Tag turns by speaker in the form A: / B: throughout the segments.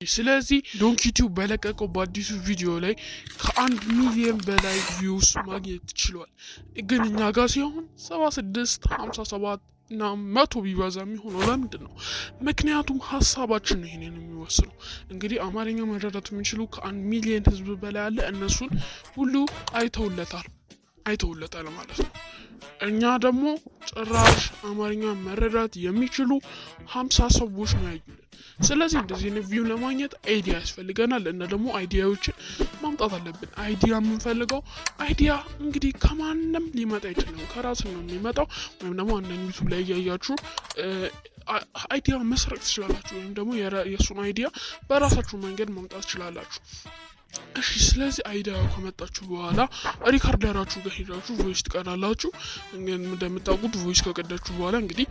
A: ስለዚህ Donkey Tube በለቀቀው በአዲሱ ቪዲዮ ላይ ከ1 ሚሊዮን በላይ views ማግኘት ችሏል። ግን እኛ ጋር ሲሆን 76፣ 57 እና 100 ቢበዛ የሚሆነው ለምንድን ነው? ምክንያቱም ሀሳባችን ነው ይሄንን የሚወስነው። እንግዲህ አማርኛ መረዳት የሚችሉ ከ1 ሚሊዮን ህዝብ በላይ አለ። እነሱን ሁሉ አይተውለታል አይተውለታል ማለት ነው። እኛ ደግሞ ጭራሽ አማርኛ መረዳት የሚችሉ 50 ሰዎች ነው ያዩልን። ስለዚህ እንደዚህ አይነት view ለማግኘት idea ያስፈልገናል እና ደግሞ idea ዎችን ማምጣት አለብን። Idea የምንፈልገው idea እንግዲህ ከማንም ሊመጣ አይችልም፣ ከራስ ነው የሚመጣው። ወይም ደግሞ አንዳንድ YouTube ላይ እያያችሁ idea መስረቅ ትችላላችሁ፣ ወይም ደግሞ የእሱን idea በራሳችሁ መንገድ ማምጣት ትችላላችሁ። እሺ፣ ስለዚህ idea ከመጣችሁ በኋላ recorder ኣችሁ ጋር ሄዳችሁ voice ትቀዳላችሁ። እንደምታውቁት voice ከቀዳችሁ በኋላ እንግዲህ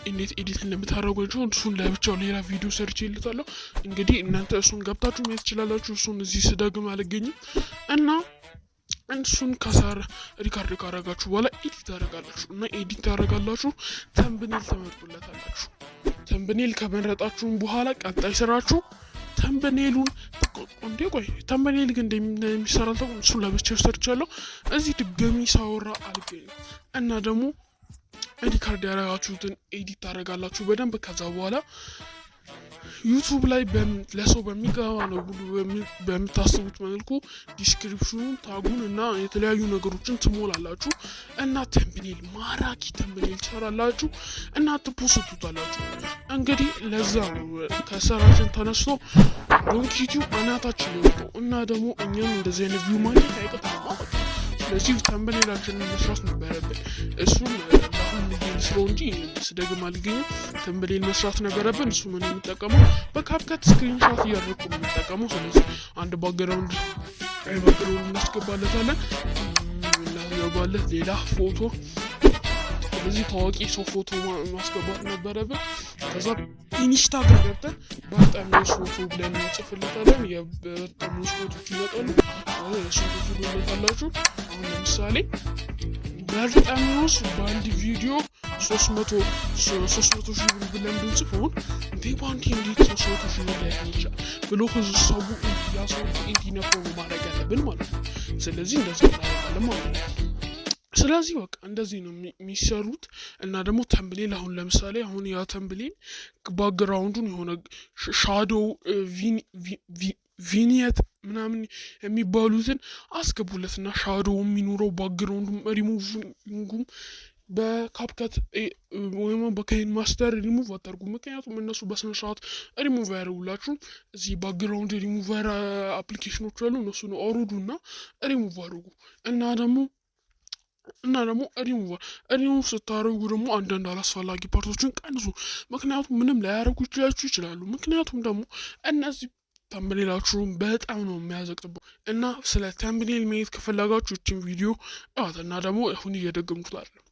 A: እንዴት edit እንደምታደርጓቸው እሱን ለብቻው ሌላ ቪዲዮ ሰርቼለታለሁ። እንግዲህ እናንተ እሱን ገብታችሁ ማየት ትችላላችሁ። እሱን እዚህ ስደግም አልገኝም። እና እሱን ከሰር record ካረጋችሁ በኋላ edit ታደርጋላችሁ እና edit ታደርጋላችሁ፣ thumbnail ትመርጡለታላችሁ። Thumbnail ከመረጣችሁም በኋላ ቀጣይ ስራችሁ thumbnail ኡን፣ እንዴ ቆይ፣ thumbnail ግን እንደሚሰራ አልታውቅም። እሱን ለብቻው ሰርቻለሁ። እዚህ ድጋሚ ሳወራ አልገኝም። እና ደግሞ record ያደረጋችሁትን edit ታደርጋላችሁ በደንብ። ከዛ በኋላ YouTube ላይ ለሰው በሚገባ ነው ብሎ በምታስቡት መልኩ description ኑን፣ tag ኡን እና የተለያዩ ነገሮችን ትሞላላችሁ እና thumbnail፣ ማራኪ thumbnail ትሰራላችሁ እና ት post ቱታላችሁ። እንግዲህ ለዛ ነው ከስራችን ተነስቶ Donkey Tube አናታችን ሊወጣው እና ደግሞ እኛም እንደዚህ አይነት view ማግኘት አይቀጥልም ማለት ነው። ስለዚህ thumbnail ኣችንን መስራት ነበረብን። እሱን አሁን ስለው እንጂ ስደግም አልገኝም። Thumbnail መስራት ነበረብን። እሱ ምን የምጠቀመው በ CapCut screenshot እያደረግኩ ነው የምጠቀመው። ስለዚህ አንድ background እናስገባለታለን፣ እናስገባለት ሌላ ፎቶ። ስለዚህ ታዋቂ ሰው ፎቶ ማስገባት ነበረብን። ከዛ Instagram ገብተን በርጠሚዎስ ፎቶ ብለን እንጽፍለታለን። የበርጠሚዎስ ፎቶች ይመጣሉ። እሱን ትሉለታላችሁ። አሁን ለምሳሌ በርጠሚዎስ በአንድ ቪዲዮ 300,000 ብር ብለን ብንጽፈውን፣ እንዴ በአንድ እንዴት 300,000 ብር ሊያገኝ ይችላል ብሎ ህዝብ ሰው ያ ሰው እንዲነካው ማድረግ ያለብን ማለት ነው። ስለዚህ እንደዛ እናደርጋለን ማለት ነው። ስለዚህ በቃ እንደዚህ ነው የሚሰሩት። እና ደግሞ thumbnail አሁን ለምሳሌ አሁን ያ thumbnail background ኡን የሆነ shadow፣ vignette ምናምን የሚባሉትን አስገቡለትና ሻዶው የሚኖረው ባክግራውንዱም ሪሙቪንጉም በካፕከት ወይም በካይን ማስተር ሪሙቭ አታርጉ። ምክንያቱም እነሱ በስነ ስርዓት ሪሙቭ ያደርጉላችሁ። እዚህ ባክግራውንድ ሪሙቨር አፕሊኬሽኖች አሉ። እነሱን አውርዱ እና ሪሙቭ አድርጉ። እና ደግሞ ሪሙቭ ስታደርጉ ደግሞ አንዳንድ አላስፈላጊ part ኦችን ቀንሱ። ምክንያቱም ምንም ላያደርጉ ይችላሉ። ምክንያቱም ደግሞ እነዚህ thumbnail ኣችሁን በጣም ነው የሚያዘቅጥበው። እና ስለ thumbnail ማየት ከፈለጋችሁ ይችን ቪዲዮ እዋት። እና ደግሞ አሁን እየደገምኩት አይደለም።